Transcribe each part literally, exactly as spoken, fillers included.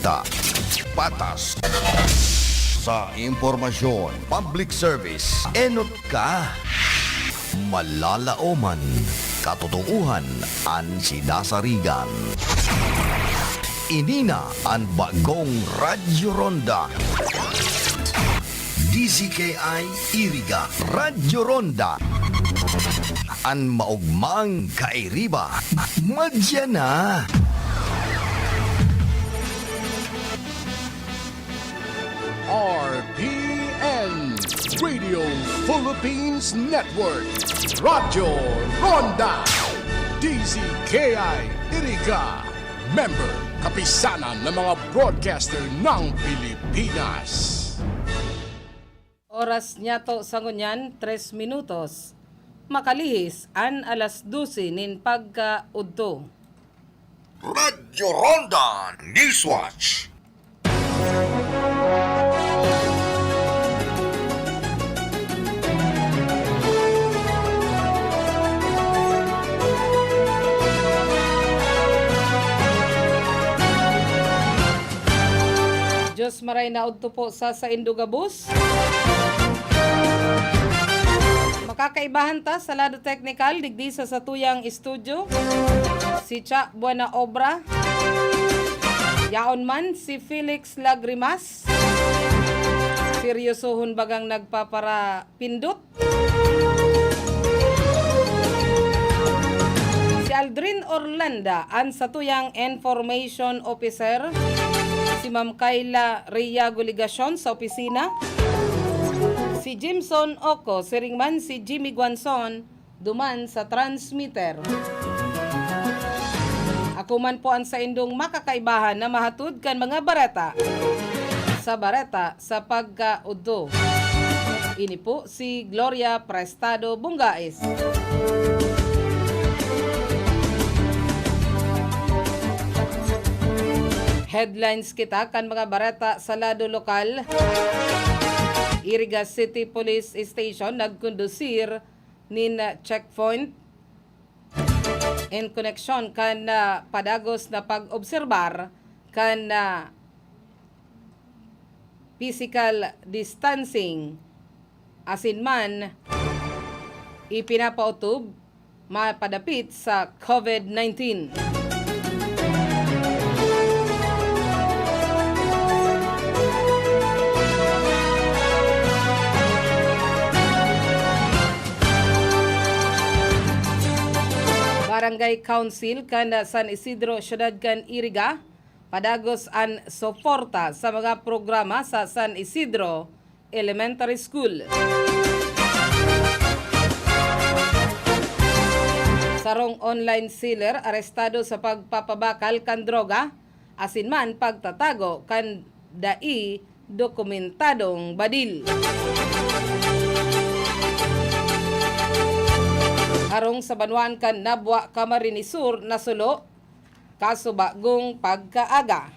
Ta-, patas sa impormasyon, public service, enot ka. Malalaoman, katotoohan an sinasarigan. Ini na an bagong Radyo Ronda. D Z K I Iriga, Radyo Ronda. An maogmang kairiba, madya na. R P N, Radio Philippines Network, Radyo Ronda, D Z K I Iriga, member, Kapisanan ng mga Broadcaster ng Pilipinas. Oras niyato sa ngunyan, tres minutos. Makalihis an alas dose nin pagkaudto. Radyo Ronda Newswatch. Diyos maray na udto po sa saindo gabos. Makakaibahan ta sa lado teknikal digdi sa satuyang estudyo, si Cha Buena Obra. Yaon man si Felix Lagrimas. Seryosohon bagang nagpaparapindot. Si Aldrin Orlanda, an satuyang information officer. Si Ma'am Kayla Riago Legacion sa opisina. Si Jimson Oco, siring man si Jimmy Guanzon, duman sa transmitter. Ako man po an saindong makakaibahan na mahatod kan mga bareta sa bareta sa pagkaudto. Ini po si Gloria Prestado Bungais. Headlines kita kan mga bareta sa lado lokal. Iriga City Police Station nagkondusir nin checkpoint in koneksyon kan, ah, padagos na pag-obserbar kan, ah, physical distancing, asin man ipinapaotob mapadapit sa COVID nineteen. Barangay Council kan San Isidro, Siyudad kan Iriga, padagos an suporta sa mga programa sa San Isidro Elementary School. Sarong online seller arestado sa pagpapabakal kan droga, asin man pagtatago kan dai dokumentadong badil. Harong sa banwaan kan Nabua, Camarines Sur, nasulo, kaso bagong pagkaaga.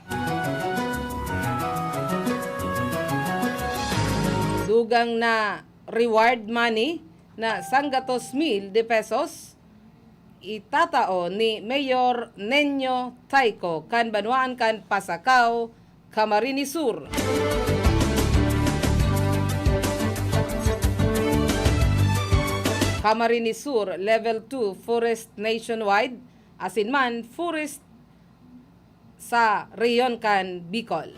Dugang na reward money na sanggatos mil de pesos, itatao ni Mayor Nenio Tayco kan banwaan kan Pasacao, Camarines Sur. Camarines Sur, Level two Forest nationwide, asin man forest sa rehiyon kan Bicol.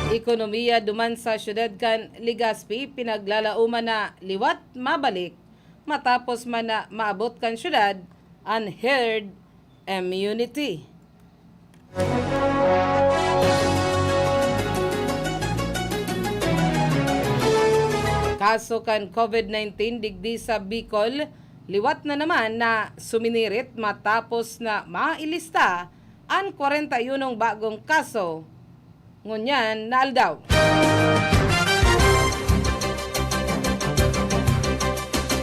Ekonomiya duman sa siyudad kan Legazpi pinaglalaoman na liwat mabalik matapos man na maabot kan siyudad an herd immunity. Kaso kan COVID nineteen digdi sa Bicol, liwat na naman na suminirit matapos na mailista an kwarenta y unong bagong kaso ngunyan na aldaw.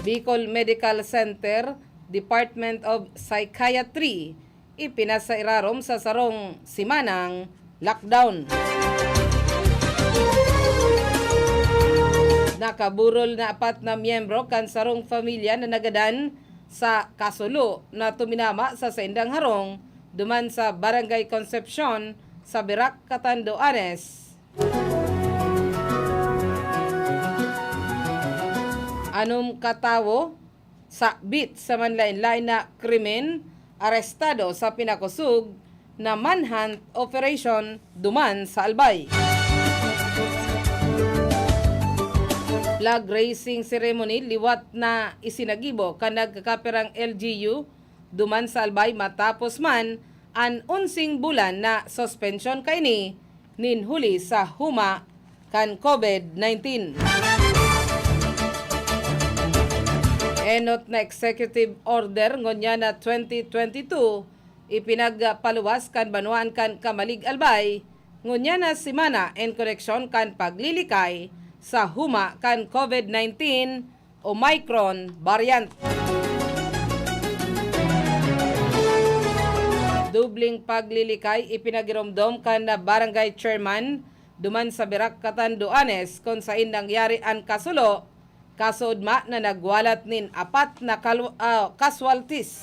Bicol Medical Center, Department of Psychiatry, ipinasairarom sa sarong simanang lockdown. Nakaburol na apat na miyembro kan sarong pamilya na nagadan sa kasulo na tuminama sa saindang harong duman sa Barangay Concepcion sa Virac, Catanduanes. Anom ka tawo sakbit sa manlaen-laen na krimen arestado sa pinakosog na manhunt operation duman sa Albay. Flag raising ceremony liwat na isinagibo kan nagkakapirang L G U duman sa Albay matapos man an onseng bulan na suspensyon kaini nin huli sa huma kan COVID nineteen. Enot na executive order ngunyan na twenty twenty-two ipinagpaluwas kan banwaan kan Camalig, Albay, ngunyan na semana en koneksyon kan paglilikay sa huma kan COVID nineteen Omicron variant. Dubling paglilikay ipinagiromdom kan barangay chairman duman sa Virac, Catanduanes, kun sain nangyari an kasulo, kasuodma na nagwalat nin apat na kalw-, ah, casualties.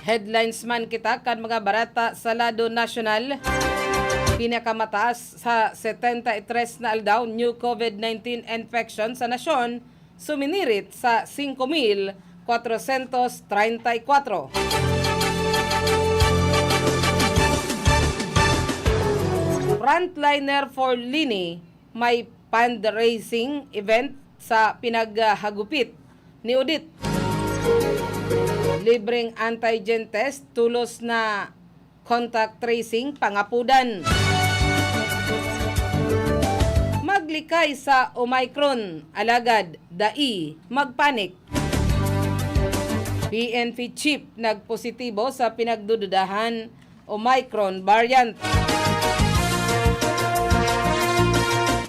Headlines man kita kan mga bareta sa lado nasyonal. Pinakamataas sa setenta y tres na aldaw new COVID nineteen infection sa nasyon, suminirit sa singko mil kwatrosyentos treinta y kwatro. Frontliner for Leni, may fundraising event sa pinaghagupit ni Odette. Libreng antigen test, tolos na contact tracing pangapudan. Maglikay sa Omicron, alagad dai magpanik. P N P chief nagpositibo sa pinagdududahan Omicron variant.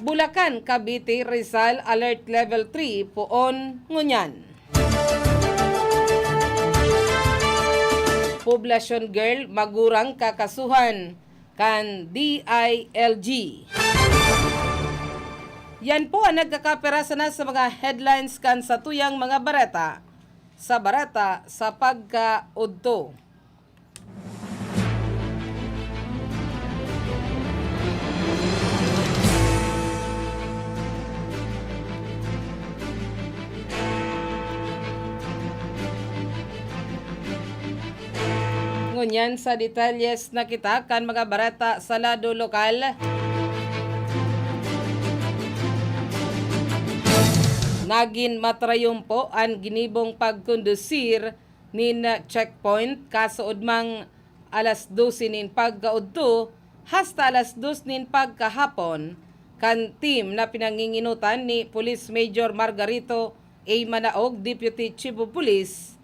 Bulacan, Cavite, Rizal, Alert Level three poon ngunyan. Poblasyon girl, magurang kakasuhan kan D I L G. Yan po ang nagkakapira sana sa mga headlines kan satuyang mga bareta, sa bareta sa pagkaudto. Ngunyan sa detalyes na kita kan mga bareta sa lado lokal. Nagin matrayumpo an ginibong pagkondusir nin checkpoint, kasuodmang alas dose nin pagkaudto hasta alas dos nin pagkahapon, kan team na pinanginginotan ni Police Major Margarito A. Manaog, Deputy Chief of Police,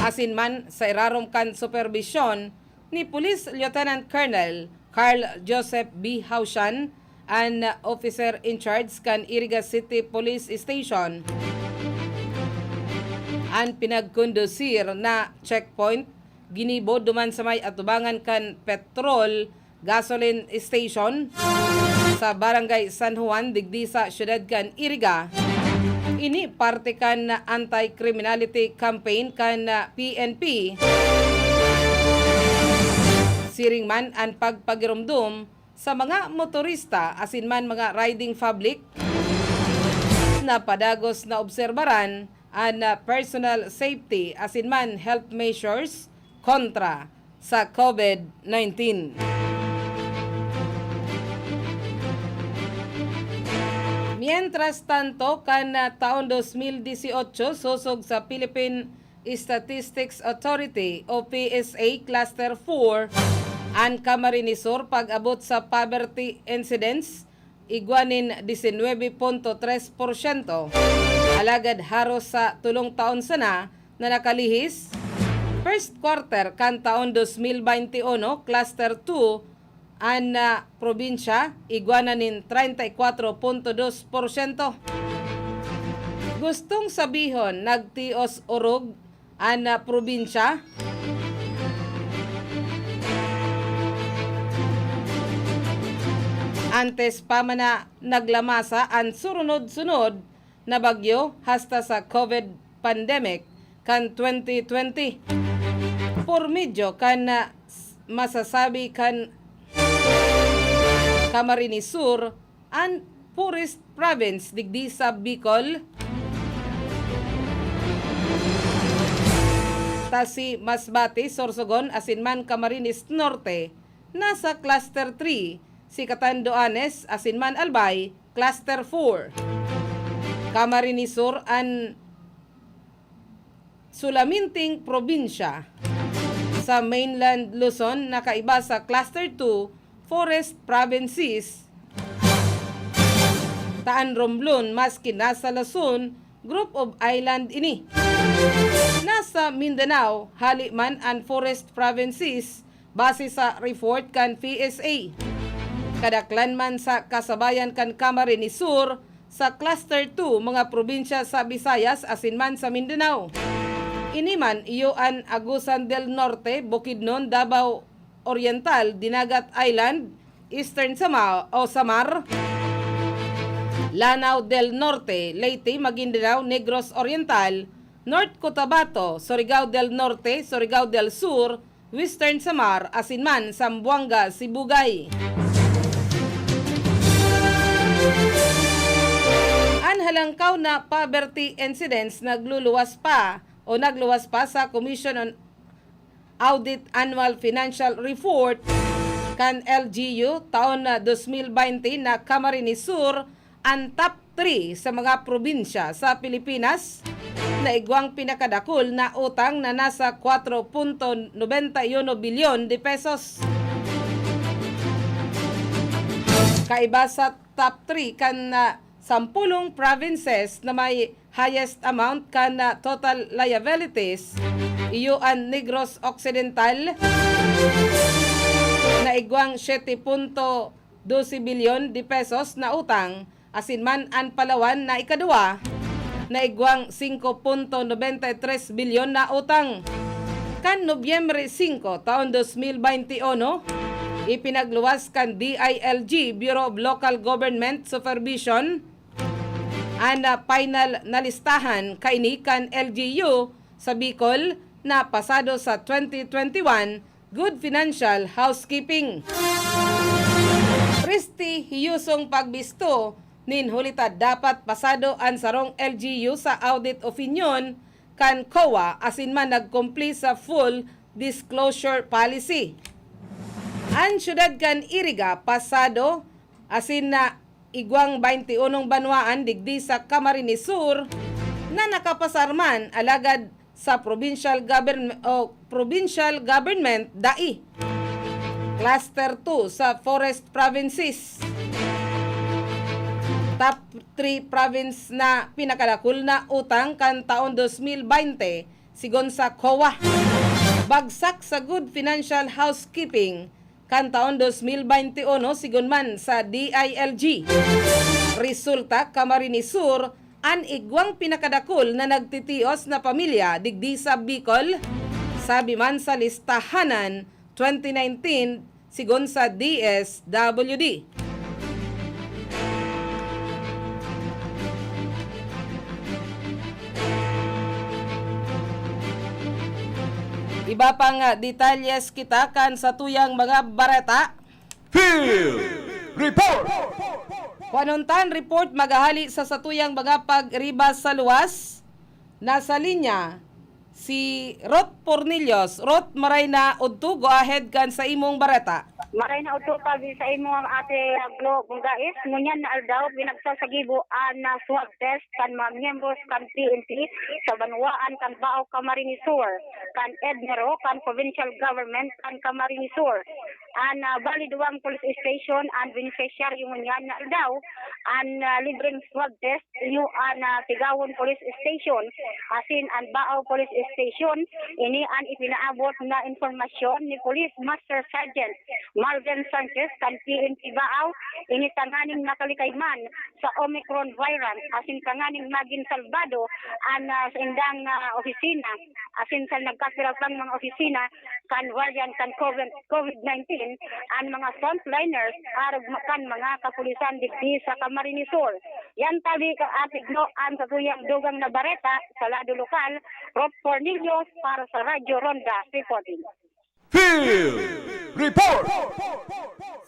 asin man sa irarom kan superbisyon ni Police Lieutenant Colonel Carl Joseph B. Hausian, an officer in charge kan Iriga City Police Station. An pinagkondusir na checkpoint ginibo duman sa may atubangan kan petrol gasoline station sa Barangay San Juan, digdi sa siyudad kan Iriga. Ini parte kan anti-criminality campaign kan P N P. Siring man an pagpagiromdom sa mga motorista asin man mga riding public na padagos na obserbaran an, ah, personal safety asin man health measures kontra sa COVID nineteen. Mientras tanto, kan, ah, taon dos mil dieciocho, sosog sa Philippine Statistics Authority o P S A Cluster four, an Camarines Sur pag-abot sa poverty incidence, igwa nin disinwebe punto tres porsyento. Alagad haros sa tolong taon sana na nakalihis, first quarter kan taon dos mil baynte uno, Cluster two, an, ah, probinsya, igwa na nin treinta y cuatro punto dos porsyento. Gustong sabihon, nagtios orog an, ah, probinsya. Antes pa man na naglamasa an surunod-sunod na bagyo hasta sa COVID pandemic kan twenty twenty. Por medyo kan, ah, s-, masasabi kan Camarines Sur, an poorest province digdi sa Bicol. Ta si Masbate, Sorsogon asin man Camarines Norte nasa Cluster three, si Catanduanes asin man Albay, Cluster four. Camarines Sur an sulaminting probinsya sa mainland Luzon na kaiba sa Cluster two, Forest Provinces, ta an Romblon, maski nasa Luzon, Group of Island ini. Nasa Mindanao, hali man an Forest Provinces, base sa report kan P S A. Kadaklan man sa kasabayan kan Camarines Sur, sa Cluster two, mga probinsya sa Visayas asin man sa Mindanao. Ini man iyo an Agusan del Norte, Bukidnon, Davao Oriental, Dinagat Island, Eastern Sama-, o Samar, Lanao del Norte, Leyte, Maguindanao, Negros Oriental, North Cotabato, Surigao del Norte, Surigao del Sur, Western Samar, asin man Zamboanga, Sibugay. An halangkaw na poverty incidence nagluluwas pa o nagluwas pa sa Commission on Audit Annual Financial Report kan L G U taon na dos mil baynte na Camarines Sur an top three sa mga probinsya sa Pilipinas na igwang pinakadakul na utang na nasa kwatro punto nobenta y uno bilyon de pesos. Kaiba sa top three kan, ah, sampolong provinces na may highest amount kan, ah, total liabilities, iyo an Negros Occidental na igwang siyete punto dose bilyon de pesos na utang, asin man an Palawan na ikaduwa na igwang singko punto nobenta y tres bilyon na utang. Kan Nobyembre singko, taon dos mil baynte uno, ipinagluwas kan D I L G, Bureau of Local Government Supervision, an, ah, final na listahan kaini kan L G U sa Bicol na pasado sa twenty twenty-one Good Financial Housekeeping. Prestihiyosong pagbisto nin huli ta dapat pasado an sarong L G U sa audit opinion kan COA asin man nagkumpli sa full disclosure policy. An siyudad kan Iriga, pasado asin na igwang baynte unong banwaan digdi sa Camarines Sur na nakapasar man, alagad sa provincial govern-, o provincial government, dai. Cluster two sa Forest Provinces. Top three province na pinakadakul na utang kan taon dos mil baynte, sigon sa COA. Bagsak sa good financial housekeeping kan taon dos mil baynte uno, sigon man sa D I L G. Resulta, Camarines Sur an igwang pinakadakul na nagtitios na pamilya digdi sa Bicol, sabi man sa listahanan twenty nineteen, sigon sa D S W D. Iba pang, ah, detalyes kita kan satuyang mga bareta. Field Report! Kuanon tan report maghahali sa satuyang mga pagriba sa luwas. Nasa linya si Ruth Pornillos. Ruth, maray na udto, go ahead kan sa imong bareta. Maray na udto, Pag, sa imo, Ate Glo Bungais. Ngunyan na aldaw, pinagsasagibo an, ah, swab test kan mga miyembros kan P N P sa banwaan kan Bao, Camarines Sur, kan EDNERO, kan Provincial Government kan Camarines Sur. An, ah, bali duwang police station an beneficiary ngunyan na aldaw. An, ah, libreng swab test iyo an, ah, Tigawon Police Station asin an Baao Police Station. Ini an ipinaabot na impormasyon ni Police Master Sergeant Marvin Sanchez kan P N P Baao. Ini tanganing makalikay man sa Omicron variant asin tanganing magin salbado an, ah, saindang, ah, opisina asin sa nagkapira pang mga opisina kan variant kan COVID, COVID nineteen, an mga frontliners arog ma-, kan mga kapulisan digdi sa Camarines Sur. Yan tabi ka atigno an satuyang dugang na bareta sa lado lokal, Ruth Cornelius para sa Radyo Ronda Reporting. Field Report!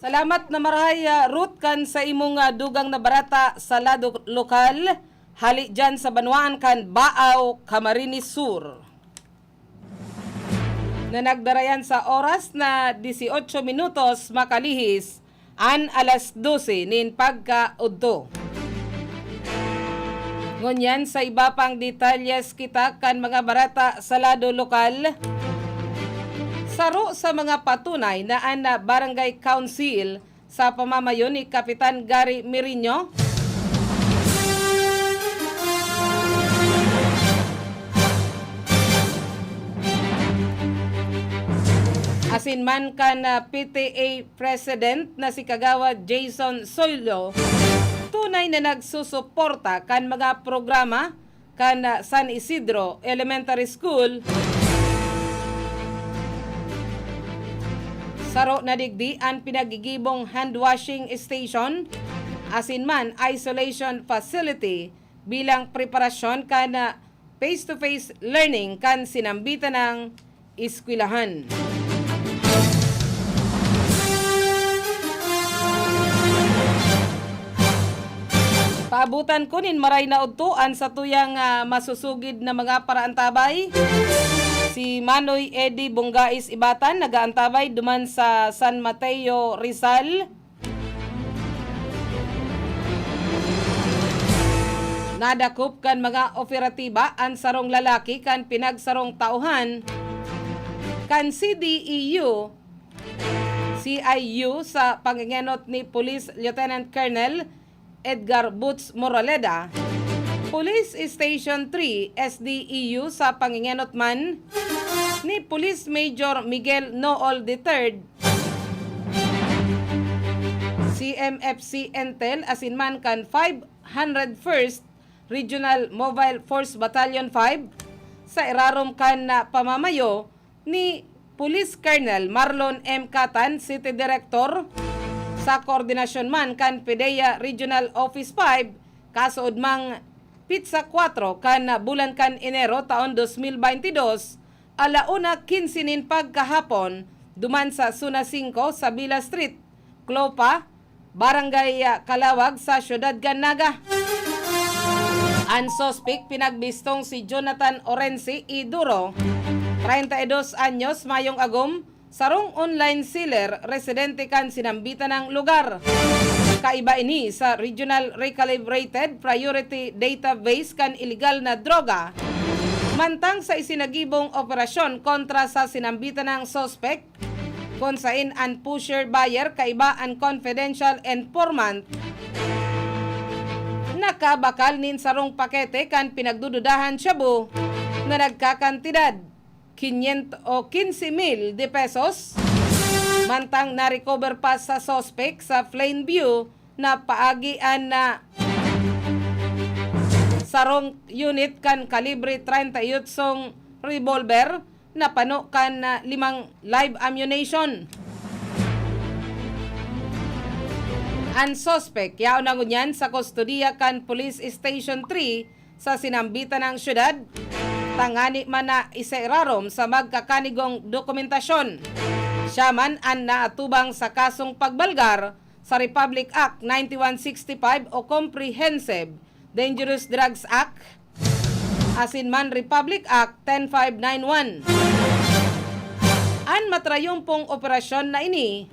Salamat na marahay, ah, Ruth, kan sa imong, ah, dugang na bareta sa lado lokal, hali dyan sa banwaan kan Baao, Camarines Sur. Na nagdarayan sa oras na dieciocho minutos makalihis an alas dose nin pagkaudto. Ngunyan, sa iba pang detalyes kita kan mga bareta sa lado lokal. Saro sa mga patunay na an Barangay Council sa pamamayo ni Kapitan Gary Meriño, asin man kan, ah, P T A President na si Kagawad Jason Soylo, tunay na nagsusuporta kan mga programa kan, ah, San Isidro Elementary School. Saro na digdi an pinagigibong handwashing station, asin man isolation facility bilang preparasyon kan, ah, face-to-face learning kan sinambitan nang eskwelahan. Paabutan ko nin maray na udto an satuyang, ah, masusugid na mga paraantabay. Si Manoy Eddie Bongais Ibatan nagaantabay duman sa San Mateo, Rizal. Nadakop kan mga operatiba an sarong lalaki kan pinagsarong tauhan kan C D E U, C I U sa pangengenot ni Police Lieutenant Colonel Edgar Boots Moraleda, Police Station three, S D E U sa pangengenot man ni Police Major Miguel Nool the third, C M F C Intel asin man kan five hundred first Regional Mobile Force Battalion five, sa irarom kan, ah, pamamayo ni Police Colonel Marlon M. Catan, City Director, sa koordinasyon man kan PDEA Regional Office five, kasuodmang pitsa kwatro kan bulan kan Enero taon dos mil baynte dos, ala una quince nin pagkahapon, duman sa Zona singko sa Villa Street, Clopa, Barangay, ah, Calawag sa siyudad kan Naga. An suspek pinagbistong si Jonathan Orense Iduro, treinta y dos anyos, mayong agom, sarong online seller, residente kan sinambitan nang lugar. Kaiba ini sa Regional Recalibrated Priority Database kan iligal na droga. Mantang sa isinagibong operasyon kontra sa sinambitan nang suspek, kun sain an pusher buyer kaiba an confidential informant, nakabakal nin sarong pakete kan pinagdududahan shabu na nagkakantidad quinientos o quince mil de pesos. Mantang na-recover pa sa suspek sa Plainview na paagi an, ah, sarong unit kan kalibre treinta y ocho revolver na pano kan, ah, limang live ammunition. An suspek yaon na ngunyan sa kustodiya kan Police Station three sa sinambitan nang syudad, tangani man na isairarom sa magkakanigong dokumentasyon. Siya man an naatubang sa kasong pagbalgar sa Republic Act ninety-one sixty-five o Comprehensive Dangerous Drugs Act, asin man Republic Act ten five nine one. An matrayumpong operasyon na ini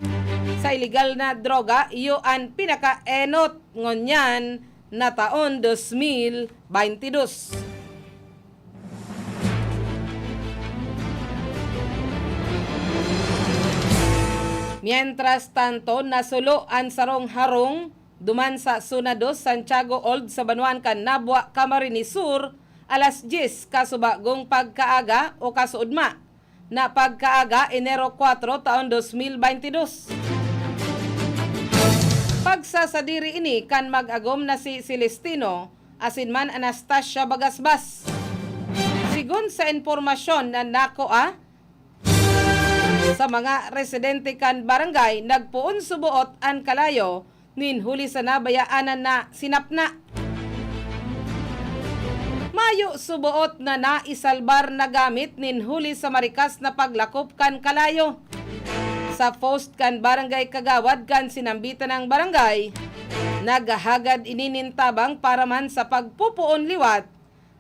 sa iligal na droga iyo an pinakaenot ngunyan na taon dos mil baynte dos. Mientras tanto, nasulo an sarong harong duman sa Zona dos, Santiago Old, sa banwaan kan Nabua, Camarines Sur, alas dyes kasubagong pagkaaga o kasuodma na pagkaaga, Enero kwatro, taon dos mil baynte dos. Pagsasadiri ini kan mag-agom na si Celestino asin man Anastasia Bagasbas. Sigon sa impormasyon na nakua sa mga residente kan barangay, nagpoon suboot an kalayo nin huli sa nabayaanan na sinapna. Mayo suboot na naisalbar na gamit nin huli sa marikas na paglakop kan kalayo. Sa post kan barangay kagawad kan sinambitan ng barangay, naghahagad ini nin tabang para man sa pagpupoon liwat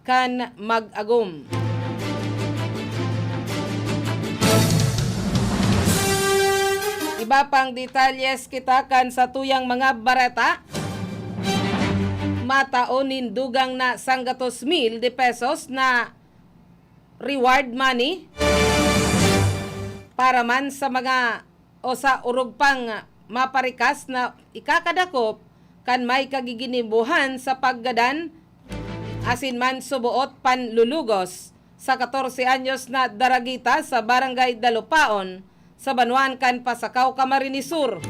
kan mag-agom. Iba pang detalyes kita kan satuyang mga bareta. Matao nin dugang na sanggatos mil de pesos na reward money para man sa mga o sa orog pang maparikas na ikakadakop kan may kagiginibuhan sa paggadan asin man suboot panlulugos sa katorse anyos na daragita sa Barangay Dalupaon sa banwaan kan Pasacao, Camarines Sur.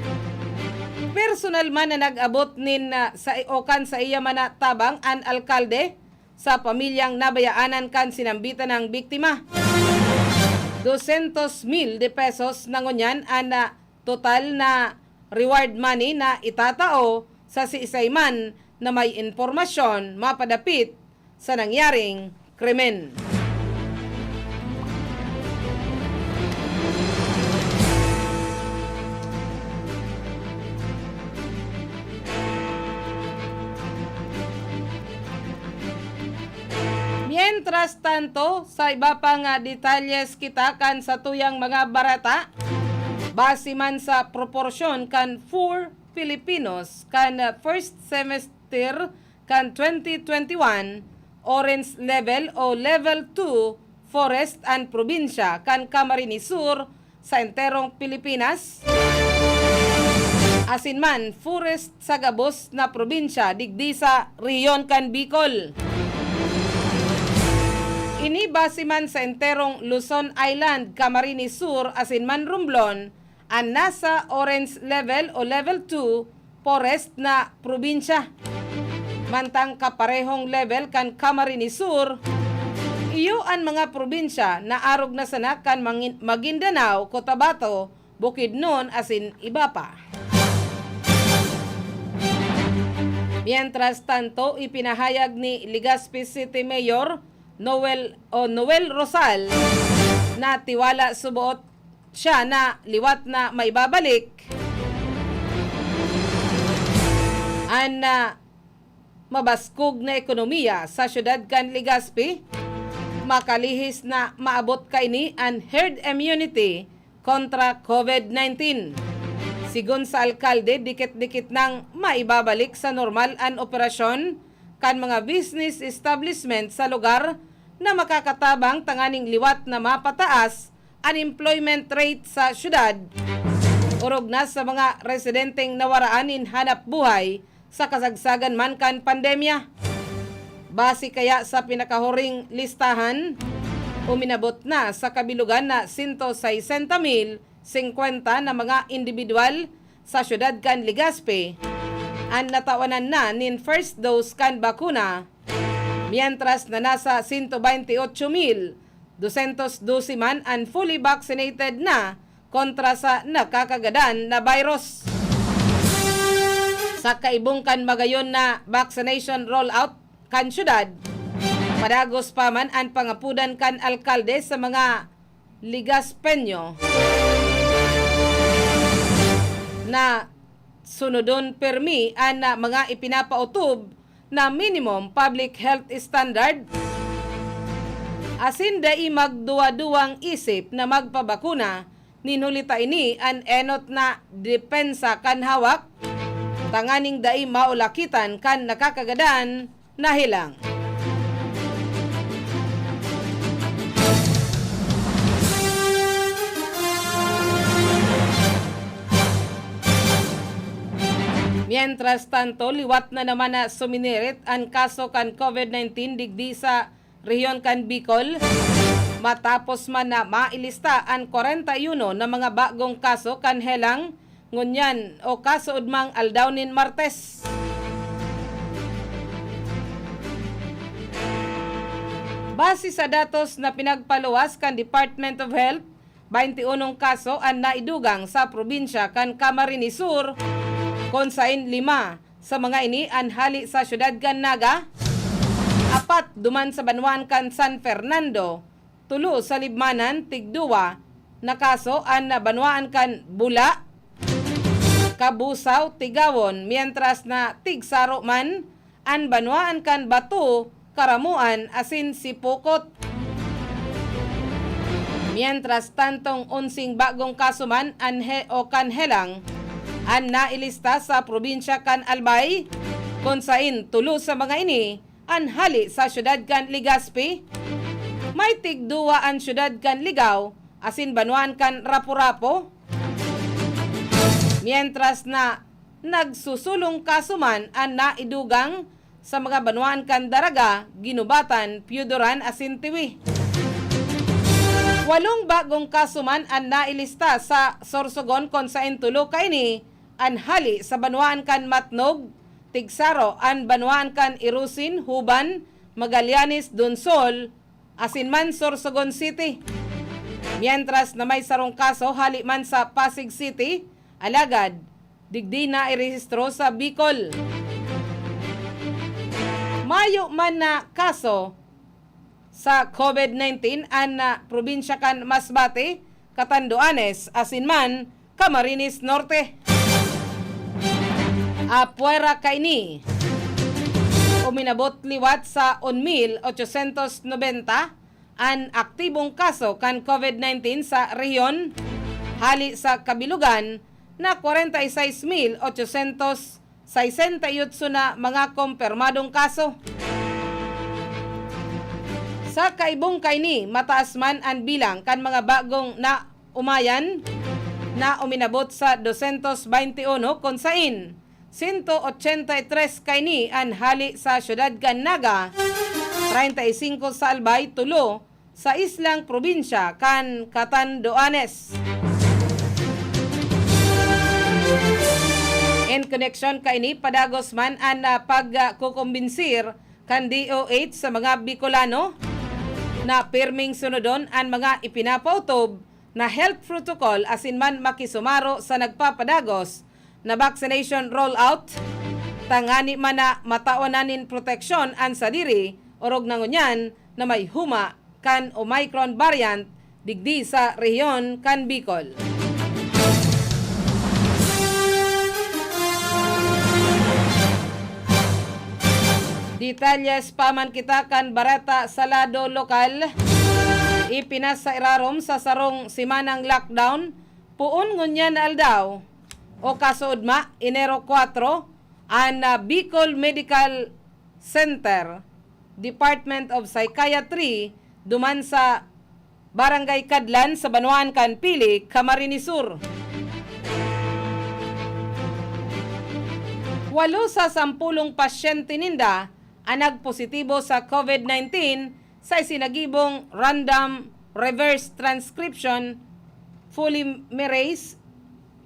Personal man na nag-abot nin, ah, sa, o kan saiya man na tabang an alkalde sa pamilyang nabayaanan kan sinambitan ng biktima. Dosyentos mil de pesos na ngunyan an, ah, total na reward money na itatao sa siisay man na may impormasyon mapadapit sa nangyaring krimen. Mientras tanto, sa iba pang, ah, detalyes kita kan satuyang mga bareta, base man sa proporsyon kan four Filipinos kan, ah, first semester kan twenty twenty-one, orange level o level two forest an probinsya kan Camarines Sur sa enterong Pilipinas, asin man forest sa gabos na probinsya digdi sa rehiyon kan Bicol. Ini base man sa enterong Luzon Island, Camarines Sur asin man Romblon, an nasa orange level o level two forest na probinsya. Mantang kaparehong level kan Camarines Sur, iyo an mga probinsya na arog na sana kan Mangin-, Maguindanao, Cotabato, Bukidnon asin iba pa. Mientras tanto, ipinahayag ni Legazpi City Mayor Noel o Noel Rosal na tiwala suboot siya na liwat na maibabalik an, ah, mabaskog na ekonomiya sa siyudad kan Legazpi, makalihis na maabot kaini an herd immunity kontra COVID nineteen. Sigon sa alkalde, dikit-dikit nang maibabalik sa normal an operasyon kan mga business establishment sa lugar na makakatabang tanganing liwat na mapataas an employment rate sa syudad, orog na sa mga residenteng nawaraan nin hanap buhay sa kasagsagan man kan pandemya. Base kaya sa pinakahuring listahan, uminabot na sa kabilogan na sento sesenta mil singkwenta na mga indibidwal sa syudad kan Legazpi an natawanan na nin first dose kan bakuna, mientras na nasa sento baynte otso mil dosyentos dose man an fully vaccinated na kontra sa nakakagadan na virus. Sa kaibong kan magayon na vaccination rollout kan syudad, padagos pa man an pangapodan kan alkalde sa mga Legazpeño na sunodon pirmi an, ah, mga ipinapautob na minimum public health standard, asin dai magduwa-duwang isip na magpabakuna, nin huli ta ini an enot na depensa kan hawak, tanganing dai maulakitan kan nakakagadan na helang. Mientras tanto, liwat na naman na suminirit an kaso kan COVID nineteen digdi sa rehiyon kan Bicol, matapos man na mailista an kwarenta y uno na mga bagong kaso kan helang ngunyan o kasoodmang aldaw nin Martes. Base sa datos na pinagpaluwas kan Department of Health, baynti unong kaso an naidugang sa probinsya kan Camarines Sur, kun sain lima sa mga ini an hale sa siyudad kan Naga, apat duman sa banwaan kan San Fernando, tulo sa Libmanan, tigduwa na kaso an banwaan kan Bula, Cabusao, Tigawon, mientras na tigsaro man an banwaan kan Bato, Caramoan asin Sipocot. Mientras tantong onseng bagong kaso man an he-, o kan helang an nailista sa probinsya kan Albay, kun sain tulo sa mga ini an hale sa siyudad kan Legazpi. May tigduwa an siyudad kan Ligao asin banwaan kan Rapu-Rapu. Mientras na nagsusulong kaso man an naidugang sa mga banwaan kan Daraga, Guinobatan, Pioduran asin Tiwi. Walong bagong kaso man an nailista sa Sorsogon, kun sain tulo kaini an hale sa banwaan kan Matnog, tigsaro an banwaan kan Irosin, Huban, Magallanes, Donsol, asin man Sorsogon City. Mientras na may sarong kaso hale man sa Pasig City, alagad digdi na irehistro sa Bicol. Mayo man na kaso sa COVID nineteen an, ah, probinsya kan Masbate, Catanduanes, asin man Camarines Norte. Apwera kaini, uminabot liwat sa un mil ochocientos nobenta an aktibong kaso kan COVID nineteen sa rehiyon, hale sa kabilogan na kwarenta y seis mil ochocientos sesenta y ocho na mga kumpirmadong kaso. Sa kaibong kaini, mataas man an bilang kan mga bagong naomayan na uminabot sa dosyentos baynte uno, kun sain sento ochenta y tres kaini an hale sa siyudad kan Naga, treinta y cinco sa Albay, tulo sa islang probinsya kan Catanduanes. In koneksyon kaini, padagos man an, ah, pagkukumbinsir kan D O H sa mga Bicolano na pirming sunodon an mga ipinapautob na health protocol asin man makisumaro sa nagpapadagos na vaccination rollout, tangani man na matawan na nin proteksyon an sadiri, orog na ngunyan na may huma kan Omicron variant digdi sa rehiyon kan Bicol. Detalyes pa man kita kan bareta sa lado lokal. Ipinas sa irarom sa sarong semanang lockdown, poon ngunyan na aldaw o kasoodma, Enero kwatro, an, ah, Bicol Medical Center, Department of Psychiatry, duman sa Barangay Cadlan sa banwaan kan Pili, Camarines Sur. Walo sa sampulong pasyente ninda an nagpositibo sa COVID nineteen sa isinagibong random reverse transcription polymerase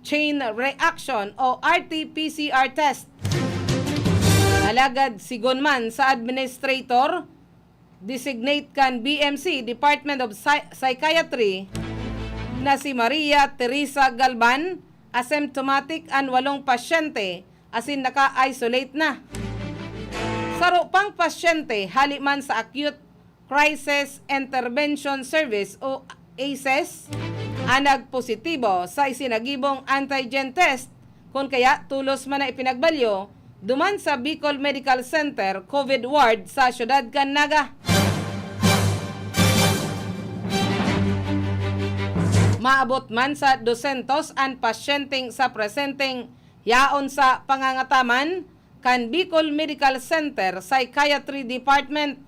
chain reaction o R T P C R test. Alagad sigon man sa administrator designate kan B M C, Department of Psy-, Psychiatry, na si Maria Teresa Galban, asymptomatic an walong pasyente asin naka-isolate na. Saro pang pasyente hali man sa Acute Crisis Intervention Service o ACES an nagpositibo sa isinagibong antigen test, kun kaya tolos man na ipinagbalyo duman sa Bicol Medical Center COVID Ward sa siyudad kan Naga. Maabot man sa dosyentos an pasyenteng sa presenteng yaon sa pangangataman kan Bicol Medical Center Psychiatry Department.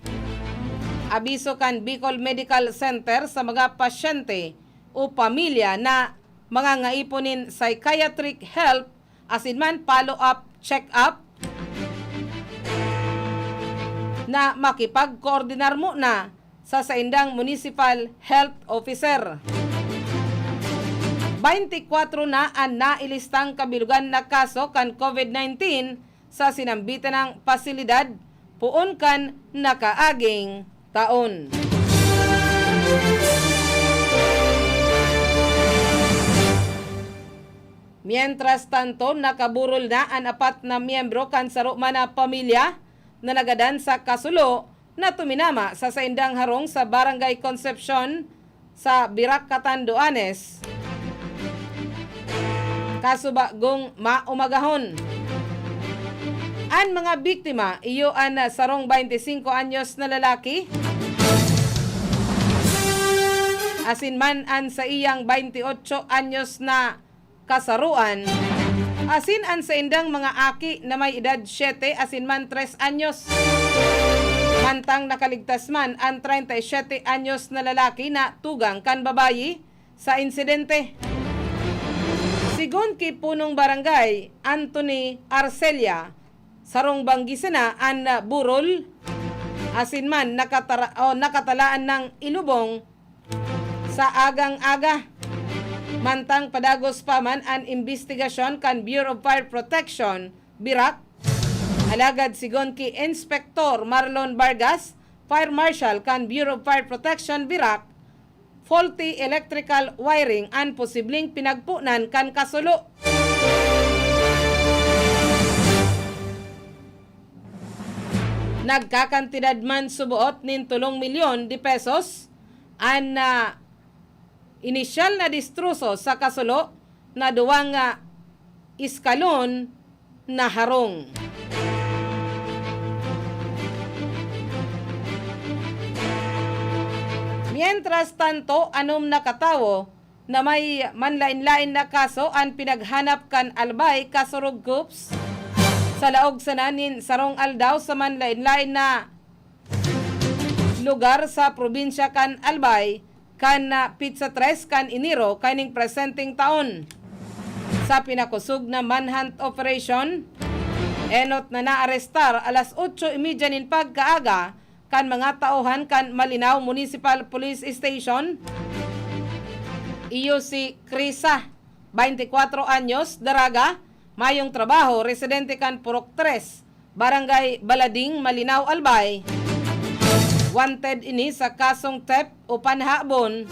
Abiso kan Bicol Medical Center sa mga pasyente o pamilya na mangangaipo nin psychiatric help asin man follow-up check-up na makipagkoordinar muna sa saindang municipal health officer. Baynte kwatro na an nailistang kabilugan na kaso kan COVID nineteen sa sinambitan nang pasilidad poon kan nakaaging taon. Mientras tanto, nakaburol na an apat na miyembro kan saro man na pamilya na nagadan sa kasulo na tuminama sa saindang harong sa Barangay Concepcion sa Virac, Catanduanes, kaso bagong maumagahon. An mga biktima, iyo an sarong baynte singko anyos na lalaki, asin man an saiyang baynte otso anyos na kasaroan, asin an saindang mga aki na may edad siyete asin man tres anyos. Mantang nakaligtas man an treinta y siete anyos na lalaki na tugang kan babayi sa insidente. Sigon ki Punong Barangay Anthony Arcelia, sarong banggi sana an burol, asin man nakatara-, o nakatalaan nang ilubong sa agang-aga. Mantang padagos pa man an imbestigasyon kan Bureau of Fire Protection, Virac, alagad sigon ki Inspector Marlon Vargas, Fire Marshal kan Bureau of Fire Protection, Virac, faulty electrical wiring an posibleng pinagponan kan kasulo. Nagkakantidad man suboot nin tolong milyon de pesos an, ah, inisyal na distroso sa kasulo na duwang, ah, eskalon na harong. Mientras tanto, anom na katawo na may manlaen-laen na kaso an pinaghanap kan Albay Kasurog Cops sa laog sana nin sarong aldaw sa manlaen-laen na lugar sa probinsya kan Albay kan, ah, pitsa tres kan Enero kaining presenteng taon. Sa pinakosog na manhunt operation, enot na naarestar alas otso y media nin pagkaaga kan mga tauhan kan Malinao Municipal Police Station. Iyo si Krisa, baynte kwatro anyos, daraga, mayong trabaho, residente kan Purok tres, Barangay Balading, Malinao, Albay. Wanted ini sa kasong theft o panhabon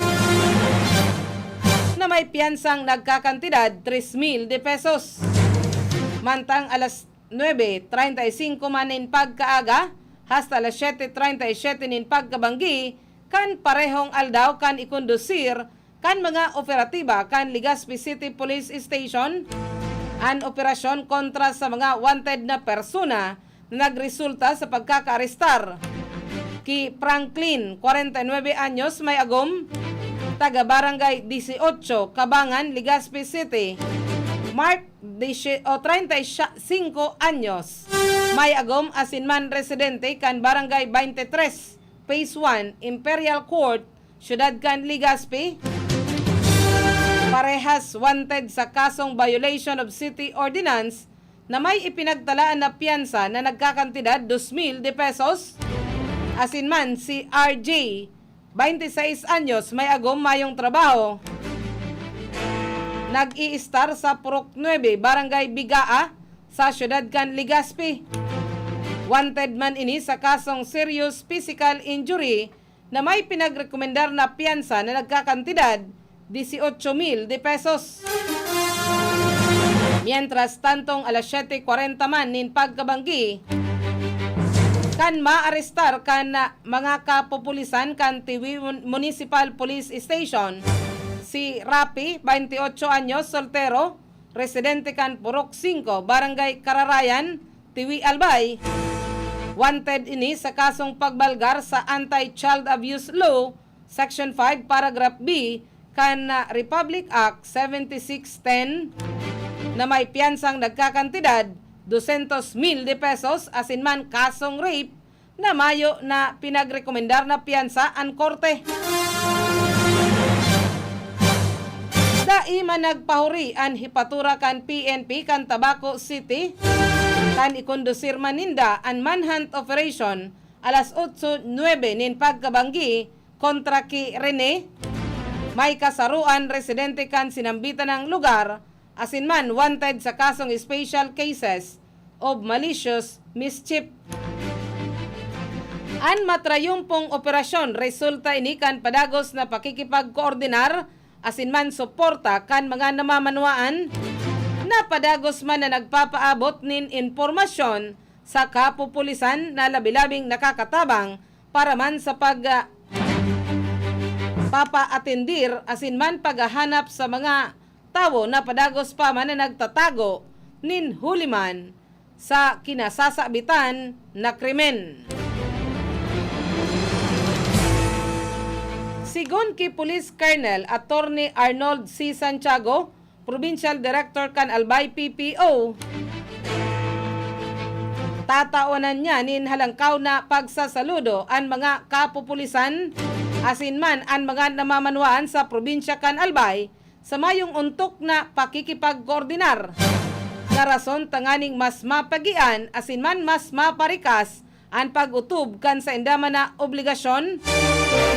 na may piyansang nagkakantidad tres mil de pesos. Mantang alas nuebe treinta y cinco man nin pagkaaga hasta alas siete treinta y siete nin pagkabanggi kan parehong aldaw kan ikondusir kan mga operatiba kan Legazpi City Police Station an operasyon kontra sa mga wanted na persona na nagresulta sa pagkakaarestar ki Franklin, kwarenta y nuebe anyos, may agom, taga Barangay Dieciocho, Cabangan, Legazpi City. Mark, disye-, o, treinta y cinco anyos, may agom asin man residente kan Barangay Baynte tres, Phase one, Imperial Court, Siyudad kan Legazpi, parehas wanted sa kasong violation of city ordinance na may ipinagtalaan na piyansa na nagkakantidad dos mil de pesos. Asin man si R J, baynte sais anyos, may agom, mayong trabaho. Nag-iistar sa Purok nuebe, Barangay Bigaa, sa siyudad kan Legazpi. Wanted man ini sa kasong serious physical injury na may pinagrekomendar na piyansa na nagkakantidad dieciocho mil de pesos. Mientras tantong alas siete kwarenta man nin pagkabanggi, kan maarestar kan mga kapupulisan kan Tiwi Mun-, Municipal Police Station, si Rapi, baynte otso anyos, soltero, residente kan Purok singko, Barangay Kararayan, Tiwi, Albay. Wanted ini sa kasong pagbalgar sa Anti-Child Abuse Law, Section five, Paragraph B, kan, ah, Republic Act seventy-six ten, na may piyansang nagkakantidad dosyentos mil de pesos, asin man kasong rape na mayo na pinagrekomendar na piyansa an korte. Dai man nagpahuri an hepatura kan P N P kan Tabaco City kan ikondusir man ninda an manhunt operation alas otso nuebe nin pagkabanggi kontra ki Rene, may kasaroan residente kan sinambitan ng lugar, asin man wanted sa kasong special cases of malicious mischief. An matrayumpong operasyon resulta ini kan padagos na pakikipagkoordinar asin man suporta kan mga namamanwaan na padagos man na nagpapaabot nin impormasyon sa kapupulisan na labi-labing nakakatabang para man sa pag, ah, papaatendir asin man paghahanap sa mga tawo na padagos pa man na nagtatago nin huli man sa kinasasabitan na krimen. Sigon ki Police Colonel Attorney Arnold C. Santiago, Provincial Director kan Albay P P O, tatawanan niya nin halangkaw na pagsasaludo an mga kapupulisan asin man an mga namamanwaan sa probinsya kan Albay sa mayong ontok na pakikipagkoordinar, na rason tanganing mas mapagian asin man mas maparikas an pag-otob kan sainda man na obligasyon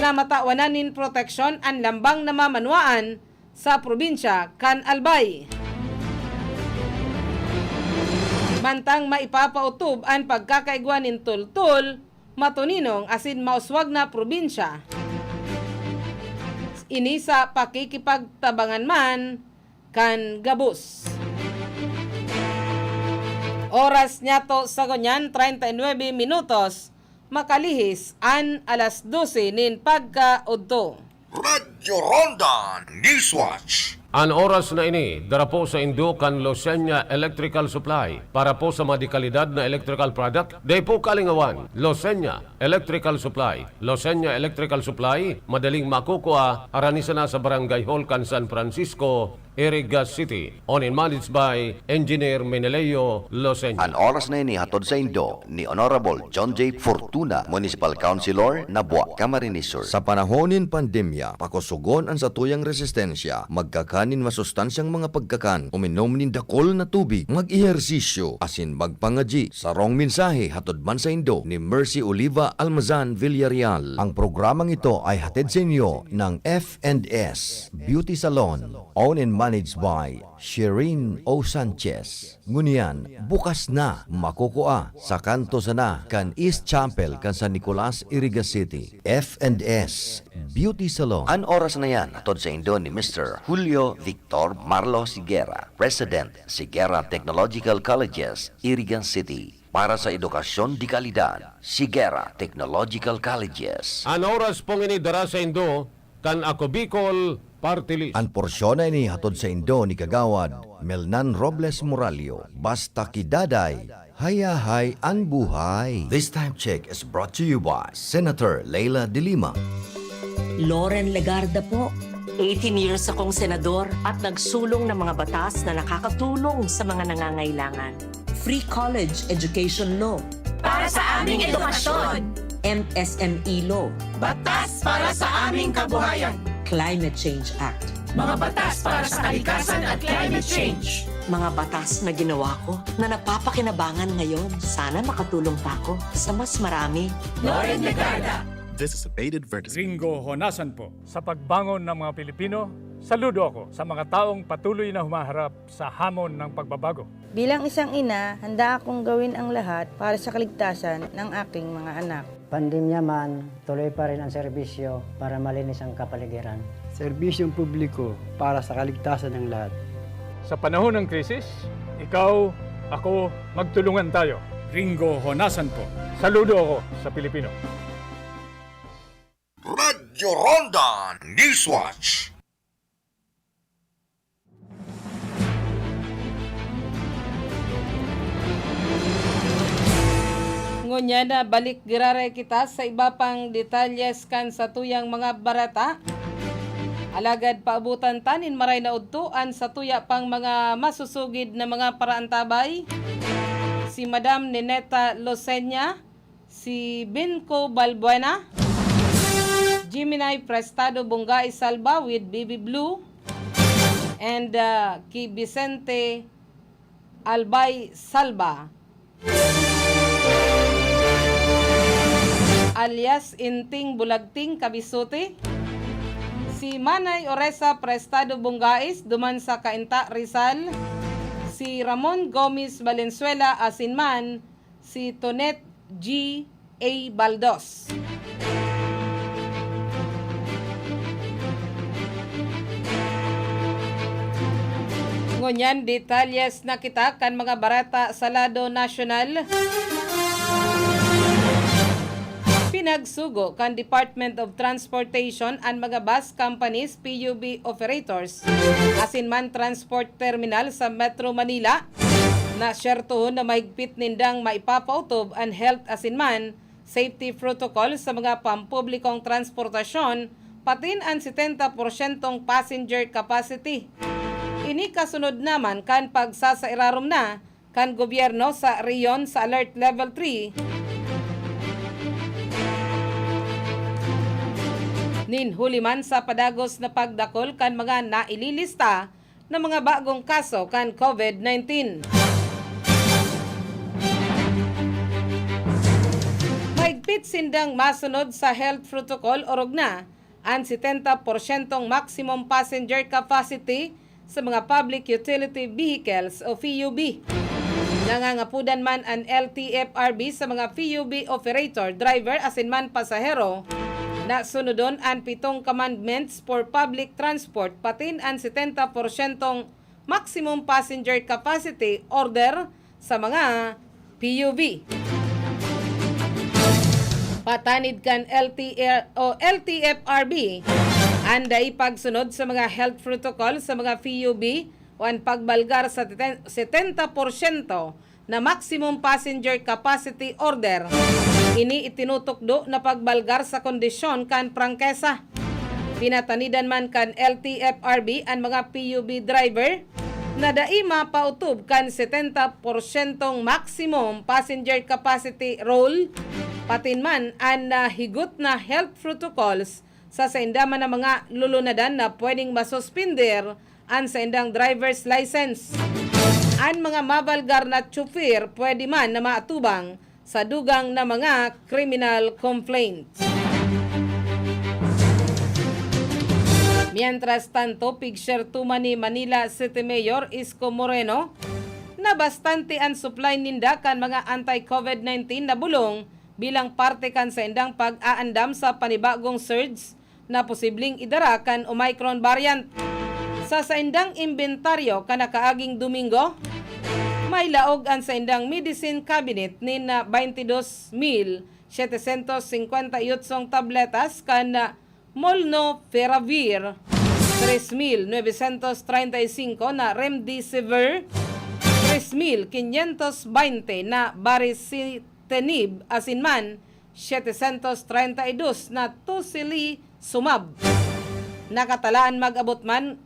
na matawanan nin proteksyon an lambang namamanwaan sa probinsya kan Albay. Mantang maipapaotob an pagkakaigwa nin tultol, matuninong asin mauswag na probinsya. Ini sa pakikipagtabangan man kan gabos. Oras niyato sa ngunyan, treinta y nueve minutos, makalihis an alas dose nin pagkaudto. Radyo Ronda Newswatch. An oras na ini, dara po saindo kan Losenya Electrical Supply. Para po sa mga dekalidad na electrical product, dai po kalingawan. Losenya Electrical Supply. Losenya Electrical Supply, madaling makukua, harani sana sa Barangay Hall kan San Francisco, Iriga City. Owned and managed by Engineer Meneleo Losenya. An oras na ini hatod saindo ni Honorable John J. Fortuna, Municipal Councilor, Nabua, Camarines Sur. Sa panahon nin pandemya, pakosogon an satuyang resistensya, magkakan nin masustansyang mga pagkakan, uminom nin dakul na tubig, mag-ehersisyo, asin magpangadyi. Sarong mensahe hatod man saindo ni Mercy Oliva Almazan Villarreal. Ang programang ito ay hatid sa inyo ng F and S Beauty Salon, owned and managed by Shireen O. Sanchez. Ngunyan, bukas na, makukua sa kanto sana kan East Chapel kan San Nicolas, Iriga City. F and S Beauty Salon. An oras na yan, hatod saindo ni Mister Julio Victor Marlo Sigera, President, Sigera Technological Colleges, Iriga City. Para sa edukasyon de kalidad, Sigera Technological Colleges. An oras pong ini dara saindo kan Ako Bicol Party List. An porsyon na ini hatod saindo ni Kagawad Melnan Robles Moralio. Basta ki Daday, hayahay an buhay. This time check is brought to you by Senator Leila de Lima. Loren Legarda po. Eighteen years akong senador at nagsulong ng mga batas na nakakatulong sa mga nangangailangan. Free college education law. Para sa aming edukasyon. M S M E law. Batas para sa aming kabuhayan. Climate Change Act. Mga batas para sa kalikasan at climate change. Mga batas na ginawa ko na napapakinabangan ngayon. Sana makatulong pa ako sa mas marami. Loren Legarda. This is a paid advertisement. Ringo Honasan po. Sa pagbangon ng mga Pilipino, saludo ako sa mga taong patuloy na humaharap sa hamon ng pagbabago. Bilang isang ina, handa akong gawin ang lahat para sa kaligtasan ng aking mga anak. Pandemya man, tuloy pa rin ang serbisyo para malinis ang kapaligiran. Serbisyong publiko para sa kaligtasan ng lahat. Sa panahon ng krisis, ikaw, ako, magtulungan tayo. Ringo Honasan po. Saludo ako sa Pilipino. Radyo Ronda Newswatch. Ngunyan na balik giraray kita sa iba pang detalyes kan satuyang mga bareta. Alagad paabutan ta nin maray na udto an satuya pang mga masusugid na mga paraantabay. Si Madam Nineta Losenya, si Vinco Balbuena, Gemini Prestado Bonggai Salva with Baby Blue, and, uh, ki Vicente Albay Salva. alias Inting Bulagting Kabisuti, si Manay Oresa Prestado Bungais duman sa Cainta, Rizal, si Ramon Gomez Valenzuela asin man si Tonet G A Baldos. Ngunyan, detalyes na kita kan mga bareta sa lado nasyonal. Pinagsugo kan Department of Transportation an mga bus companies, P U B operators, asin man transport terminal sa Metro Manila, na syertohon na mahigpit nindang maipapautob an health asin man safety protocol sa mga pampublikong transportasyon, patin an setenta porsyentong passenger capacity. Ini kasunod naman kan pagsasairarom na kan gobyerno sa rehiyon sa Alert Level three nin huli man sa padagos na pagdakul kan mga naililista na mga bagong kaso kan COVID nineteen. Mahigpit sindang masunod sa health protocol orog na an setenta porsyentong maximum passenger capacity sa mga public utility vehicles o P U V. Nangangapodan man an L T F R B sa mga P U V operator, driver asin man pasahero na sunodon an pitong commandments for public transport, patin an setenta porsyentong maximum passenger capacity order sa mga P U V. Patanid kan L T R o L T F R B, an dai pagsunod sa mga health protocol sa mga P U V o an pagbalgar sa teten-, setenta porsyento na maximum passenger capacity order. Ini itinutukdo na pagbalgar sa kondisyon kan prangkesa. Pinatanidan man kan L T F R B an mga P U V driver na dai mapautob kan setenta porsyentong maximum passenger capacity rule, patin man an, ah, higot na health protocols sa sainda man na mga lulunadan na pwedeng masuspender an saindang driver's license. An mga mabalgar na tsoper pwede man na maatubang sa dugang na mga criminal complaints. Mientras tanto, pigserto man ni Manila City Mayor Isko Moreno na bastante an supply ninda kan mga anti-COVID nineteen na bulong bilang parte kan saindang pag-aandam sa panibagong surge na posibleng idara kan Omicron variant. Sa saindang imbentaryo kan nakaaging Domingo, may laog an saindang medicine cabinet nin, ah, baintidos mil setecientos cincuenta y ocho tabletas kan, ah, Molnupiravir, tres mil novecientos treinta y cinco na Remdesivir, tres mil quinientos veinte na Baricitinib asin man setecientos treinta y dos na Tocilizumab. Nakatalaan mag-abot man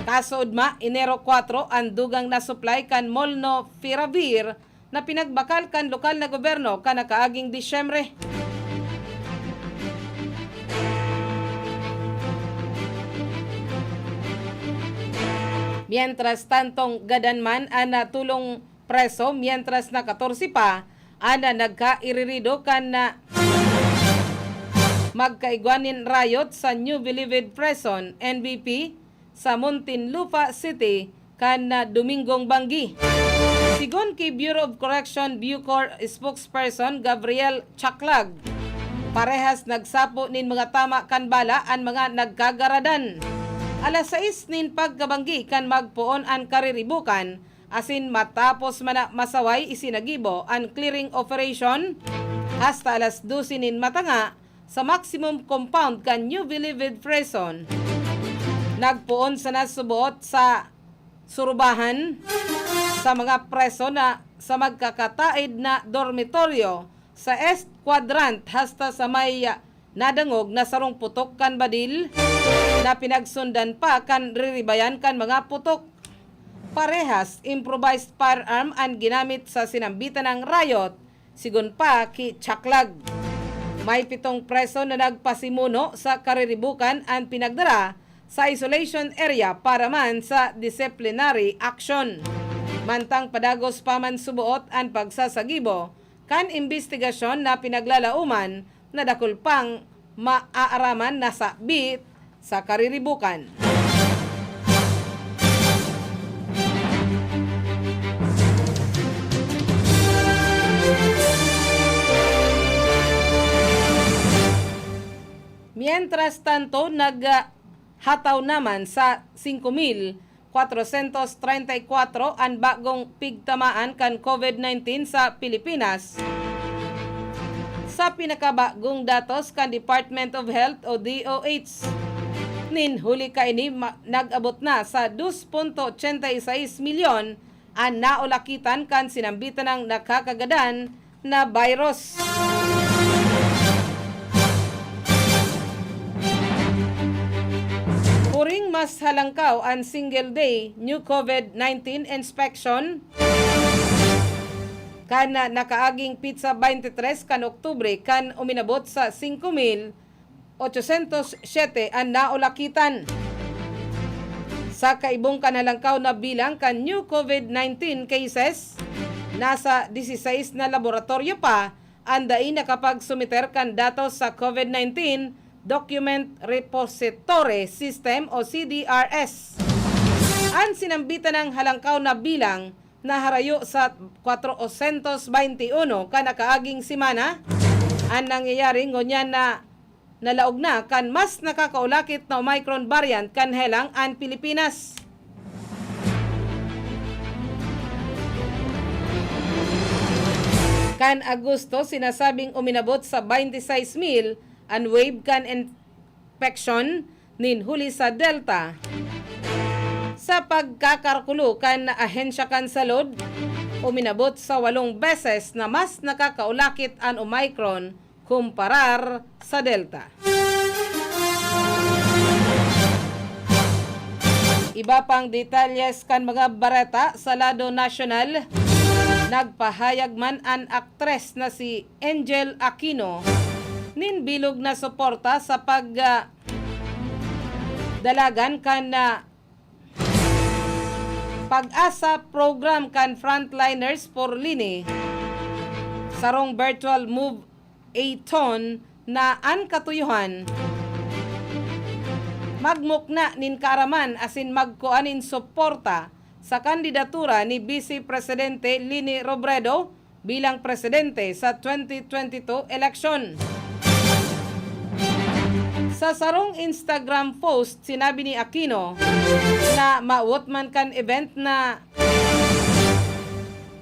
kasuodma, Enero kwatro, an dugang na supply kan Molnupiravir na pinagbakal kan lokal na gobyerno kan nakaaging Disyembre. Mientras tantong gadan man an natulong preso, mientras na katorse pa an nagkairirido kan, ah, magkaigwa nin riot sa New Bilibid Prison, N B P, sa Muntinlupa City kan, ah, Domingong banggi. Sigon ki Bureau of Correction, BuCor, spokesperson Gabriel Chaklag, parehas nagsapo nin mga tama kan bala an mga nagkagaradan. Alas sais nin pagkabanggi kan magpoon an kariribukan, asin matapos man na masaway isinagibo an clearing operation, hasta alas dose nin matanga sa maximum compound kan New Bilibid Prison. Nagpoon sana suboot sa surubahan sa mga preso na sa magkakataid na dormitoryo sa East Quadrant hasta sa may nadangog na sarong putok kan badil na pinagsundan pa kan riribayan kan mga putok. Parehas, improvised firearm an ginamit sa sinambitan ng riot, sigon pa ki Chaklag. May pitong preso na nagpasimuno sa kariribukan an pinagdara sa isolation area para man sa disciplinary action. Mantang padagos pa man suboot an pagsasagibo kan imbestigasyon na pinaglalaoman na dakul pang maaaraman na sabit sa kariribukan. Mientras tanto, nag, ah, hataw naman sa singko mil kwatrosyentos treinta y kwatro an bagong pigtamaan kan COVID nineteen sa Pilipinas. Sa pinakabagong datos kan Department of Health o D O H, nin huli kaini ma-, nag-abot na sa dos punto ochenta y seis milyon an naulakitan kan sinambitan ng nakakagadan na virus. Puring mas halangkaw an single day new COVID nineteen inspection kan na nakaaging petsa twenty-three kan Oktubre, kan uminabot sa singko mil ochosyentos siyete an naulakitan. Sa kaibong kan halangkaw na bilang kan new COVID nineteen cases, nasa dieciséis na laboratoryo pa an dai nakapagsumiter kan datos sa COVID nineteen Document Repository System o C D R S. An sinambitan ng halangkaw na bilang naharayo sa kwatrosyentos baynte uno kan nakaaging semana. An nangyayari ngunyan na nalaog na kan mas nakakaulakit na Omicron variant kan helang an Pilipinas. Kan Agosto, sinasabing uminabot sa baynte sais mil an wave kan infection nin huli sa Delta. Sa pagkakarkulo kan ahensya kan salud, uminabot sa walong beses na mas nakakaulakit an Omicron kumparar sa Delta. Iba pang detalyes kan mga bareta sa lado nasyonal, nagpahayag man an aktres na si Angel Aquino nin bilog na suporta sa pag, ah, dalagan kan, ah, Pag-asa program kan Frontliners for Lini, sarong virtual move-a-thon na an katuyohan, magmukna nin kaaraman asin magkua nin suporta sa kandidatura ni Vice Presidente Leni Robredo bilang presidente sa twenty twenty-two eleksyon. Sa sarong Instagram post, sinabi ni Aquino na mawot man kan event na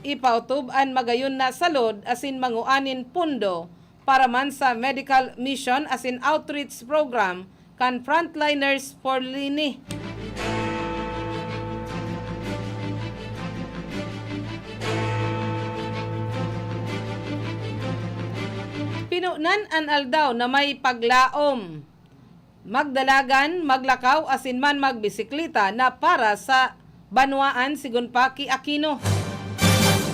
ipautob an magayon na salod asin mangua nin pondo para man sa medical mission asin outreach program kan Frontliners for Lini. Pinonan an aldaw na may paglaom. Magdalagan, maglakaw asin man magbisikleta na para sa banwaan, sigon pa ki Aquino.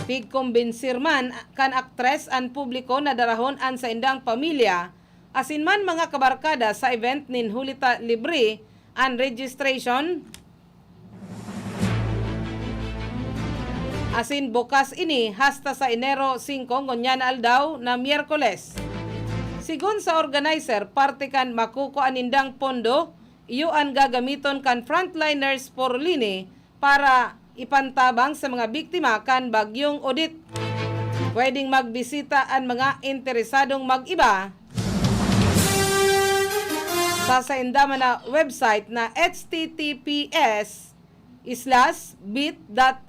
Pigkombinsir man kan aktres an publiko na darahon an saindang pamilya asin man mga kabarkada sa event nin huli ta libre an registration. Asin bukas ini hasta sa Enero singko, ngunyan na aldaw na Miyerkules. Sigon sa organizer, parte kan makukua nindang pondo, iyo an gagamiton kan Frontliners for Lini para ipantabang sa mga biktima kan Bagyong Odette. Pwedeng magbisita an mga interesadong mag-iba sa sainda man na website na H T T P S slash bit dot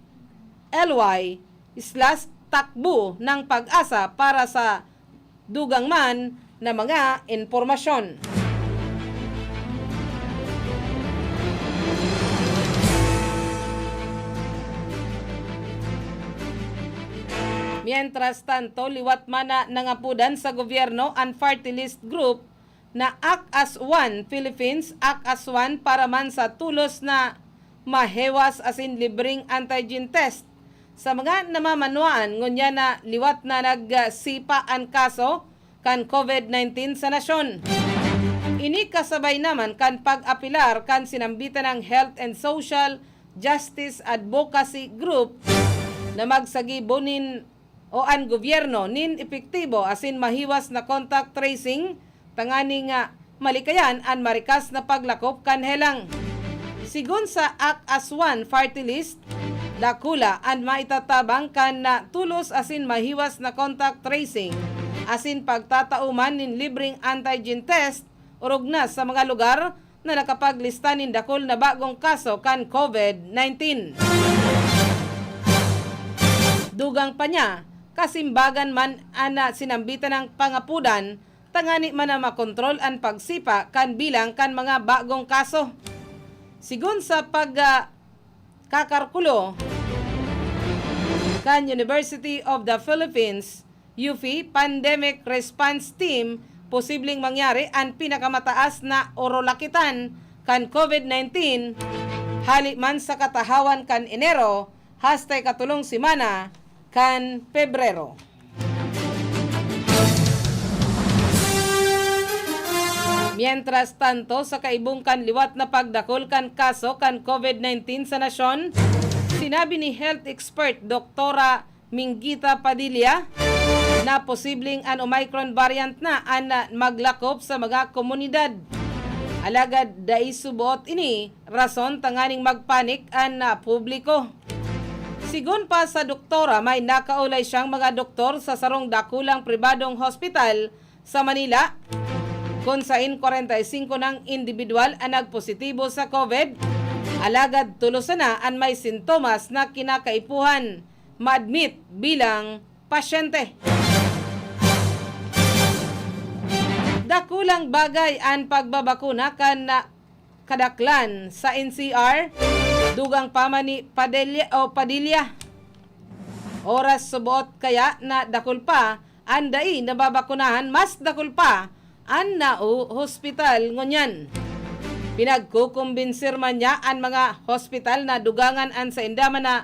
L Y slash takbo ng pag-asa para sa dugang man na mga impormasyon. Mientras tanto, liwat man na nangapodan sa gobyerno an Party List Group na Act as One Philippines, Act as One para man sa tolos na mahewas asin libreng antigen test sa mga namamanwaan, ngunyan na liwat na nagsipa an kaso kan COVID nineteen sa nasyon. Ini kasabay naman kan pag-apelar kan sinambitan ng Health and Social Justice Advocacy Group na magsagibo nin o an gobyerno nin epektibo asin mahiwas na contact tracing tangani nga malikayan an marikas na paglakop kan helang. Sigon sa Ak Aswan Party List, dakula an maitatabang kan na tulos asin mahiwas na contact tracing asin pagtatao man nin libreng antigen test orog na sa mga lugar na nakapaglista nin dakul na bagong kaso kan COVID nineteen. Dugang pa niya, kasimbagan man an, ah, sinambitan ng pangapudan tangani man na makontrol an pagsipa kan bilang kan mga bagong kaso. Sigon sa pag, ah, kakarkulo kan University of the Philippines, U P, Pandemic Response Team, posibleng mangyari an pinakamataas na orolakitan kan COVID nineteen, hali man sa katahawan kan Enero hasta ikatulong semana kan Pebrero. Mientras tanto, sa kaibong kan liwat na pagdakul kan kaso kan COVID nineteen sa nasyon, sinabi ni health expert Doktora Minggita Padilla na posibleng an Omicron variant na an maglakop sa mga komunidad. Alagad dai suboot ini rason tanganing magpanik an, ah, publiko. Sigon pa sa doktora, may nakaulay siyang mga doktor sa sarong dakulang pribadong hospital sa Manila, kun sain kwarenta y singko nang indibidwal an nagpositibo sa COVID, alagad tulo sana an may sintomas na kinakaipuhan ma-admit bilang pasyente. Dakulang bagay an pagbabakuna kan, ah, kadaklan sa N C R, dugang pa man ni Padilla o Padilla. Oras suboot kaya na dakul pa an dai nababakunahan, mas dakul pa an naohospital ngunyan. Pinagkukumbinsir man niya an mga hospital na dugangan an sainda man na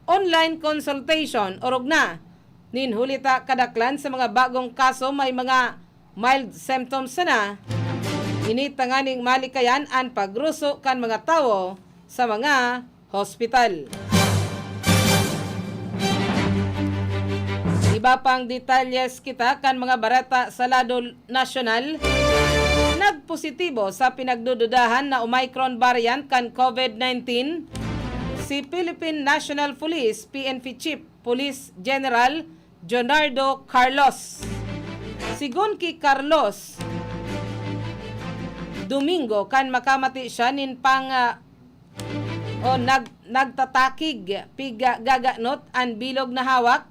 online consultation, orog na nin huli ta kadaklan sa mga bagong kaso may mga mild symptoms sana. Ini tanganing malikayan an pagruso kan mga tawo sa mga hospital. Iba pang detalyes kita kan mga bareta sa lado nasyonal. Nagpositibo sa pinagdududahan na Omicron variant kan COVID nineteen si Philippine National Police, P N P Chief Police General Jonardo Carlos. Sigon ki Carlos, Domingo kan makamati siya nin pang, ah, o nag-, nagtatakig, piga-, gaganot an bilog na hawak,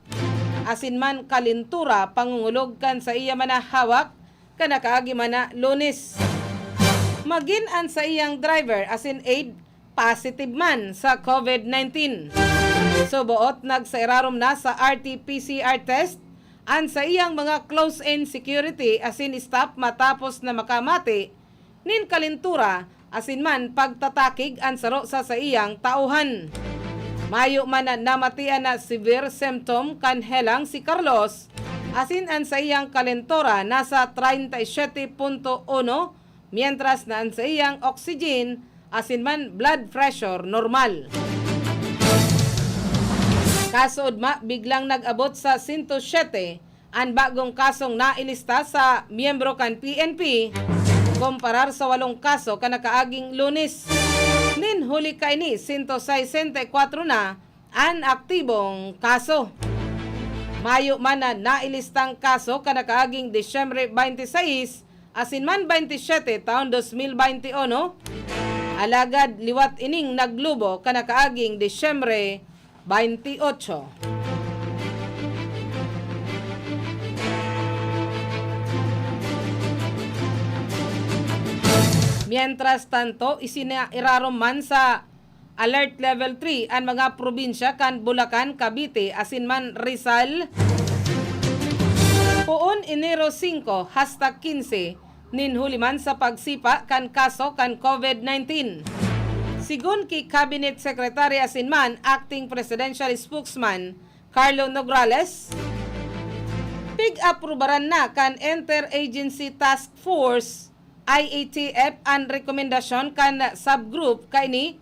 asin man kalentura, pangungulog kan saiya man na hawak, kan nakaagi man na Lunes. Magin an saiyang driver asin aide positive man sa COVID nineteen. Suboot nagsairarom na sa R T P C R test an saiyang mga close-in security asin staff matapos na makamati nin kalentura asin man pagtatakig an saro sa saiyang tauhan. Mayo man na namatian na severe symptom kan helang si Carlos, asin an saiyang kalentura nasa treinta y siete punto uno, mientras na an saiyang oxygen asin man blood pressure normal. Kasood ma, biglang nag-abot sa sento siyete an bagong kasong nailista sa miyembro kan P N P, komparar sa walong kaso kan nakaaging Lunes. Nin huli kaini, sento sesenta y kwatro na an aktibong kaso. Mayo man na nailistang kaso kan nakaaging Disyembre twenty-six asin man twenty-siyete taon dos mil baynte uno, alagad liwat ining naglubo kan nakaaging Disyembre twenty-eight. Mientras tanto, isinairarom man sa Alert Level three an mga probinsya kan Bulacan, Cavite, asin man Rizal, poon Enero singko hasta kinse, nin huli man sa pagsipa kan kaso kan COVID nineteen. Sigun ki Cabinet Secretary asin man Acting Presidential Spokesman Carlo Nograles, pig-aprubaran na kan Interagency Task Force, I A T F, an rekomendasyon kan subgroup kaini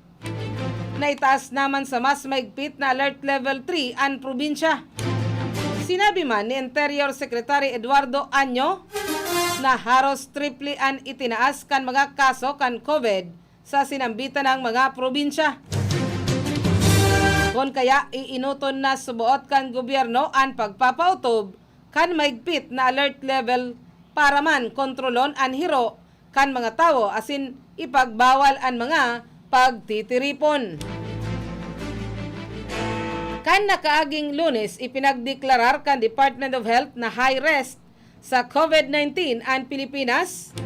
na itaas naman sa mas mahigpit na Alert Level three an probinsya. Sinabi man ni Interior Secretary Eduardo Año na haros triple an itinaas kan mga kaso kan COVID sa sinambitan nang mga probinsya. Kun kaya, iinoton na suboot kan gobyerno an pagpapautob kan maigpit na alert level para man kontrolon an hiro kan mga tawo asin ipagbawal an mga pagtitiripon. Kan nakaaging Lunes, ipinagdeklarar kan Department of Health na high risk sa COVID nineteen an Pilipinas,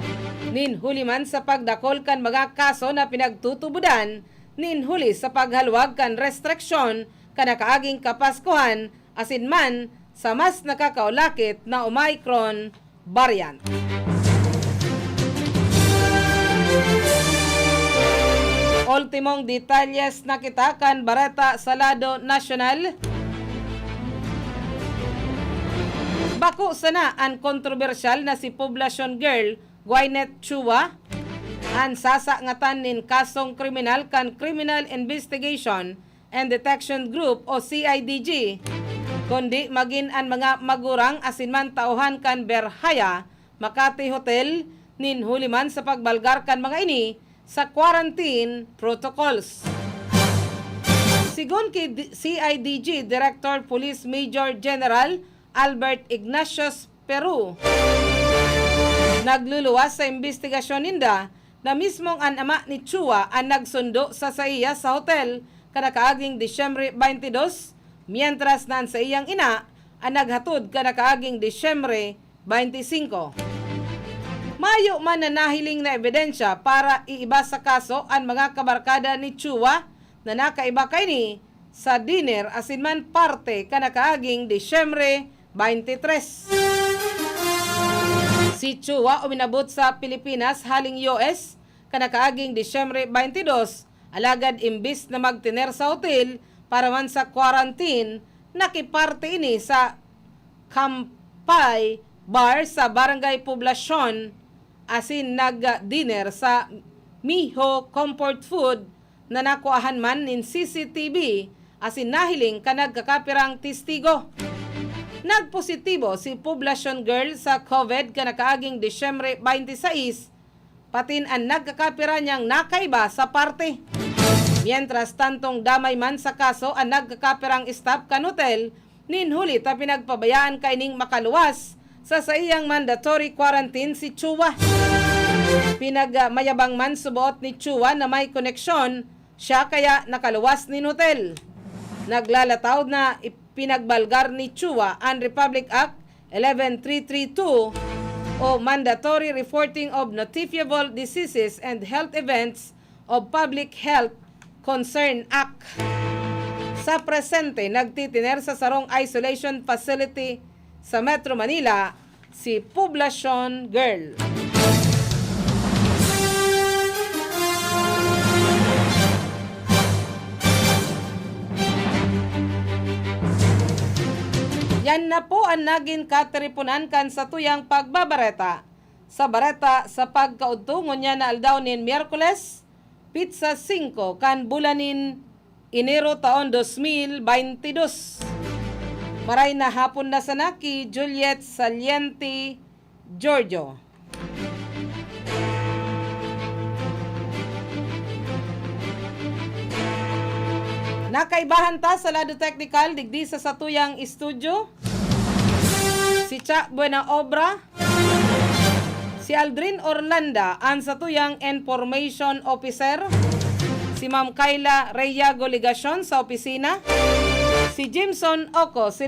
nin huli man sa pagdakol kan mga kaso na pinagtutubodan nin huli sa paghaluag kan restriksyon kan nakaaging Kapaskuhan asin man sa mas nakakaulakit na Omicron variant. Ultimong detalyes na kita kan bareta sa lado nasyonal. Bako sana an kontrobersyal na si Poblacion Girl Gwyneth Chua, an sasangatan nin kasong kriminal kan Criminal Investigation and Detection Group o C I D G, kundi magin an mga magurang asin man tauhan kan Berjaya Makati Hotel nin huli man sa pagbalgar kan mga ini sa quarantine protocols. Sigon ki D-, C I D G Director Police Major General Albert Ignatius Peru, nagluluwas sa imbestigasyon ninda na mismong an ama ni Chua an nagsundo sa saiya sa hotel kan nakaaging Disyembre twenty-two, mientras na an saiyang ina an naghatod kan nakaaging Disyembre twenty-five. Mayo man na nahiling na ebidensya para iiba sa kaso an mga kabarkada ni Chua na nakaiba kaini sa dinner asin man parte kan nakaaging Disyembre twenty-three. Si Chua uminabot sa Pilipinas haling U S kan nakaaging Disyembre twenty-two, alagad imbis na magtener sa hotel para man sa quarantine, nakiparte ini sa Kampay Bar sa Barangay Poblacion asin nag-dinner sa Miho Comfort Food na nakuahan man nin C C T V asin nahiling kan nagkakapirang testigo. Nagpositibo si Poblacion Girl sa COVID kan nakaaging Disyembre twenty-six, patin an nagkakapira niyang nakaiba sa parte. Mientras tantong damay man sa kaso an nagkakapirang staff kan hotel, nin huli ta pinagpabayaan kaining makaluwas sa saiyang mandatory quarantine si Chua. Pinagmayabang man suboot ni Chua na may koneksyon siya kaya nakaluwas nin hotel. Naglalataw na ipinagbalgar ni Chua an Republic Act eleven three three two o Mandatory Reporting of Notifiable Diseases and Health Events of Public Health Concern Act. Sa presente, nagtitiner sa sarong isolation facility sa Metro Manila si Poblacion Girl. Yan na po an nagin katiriponan kan satuyang pagbabareta. Sa bareta sa pagkaudto ngunyan na aldaw nin Miyerkules, pitsa singko kan bulan nin Enero taon dos mil baynte dos. Maray na hapon na sana ki Juliet Saliente Giorgio. Nakaibahan ta sa lado teknikal digdi sa satuyang estudyo. Si Cha Buena Obra, si Aldrin Orlanda, an satuyang information officer, si Ma'am Kayla Reyago Legacion sa opisina, si Jimson Oco, si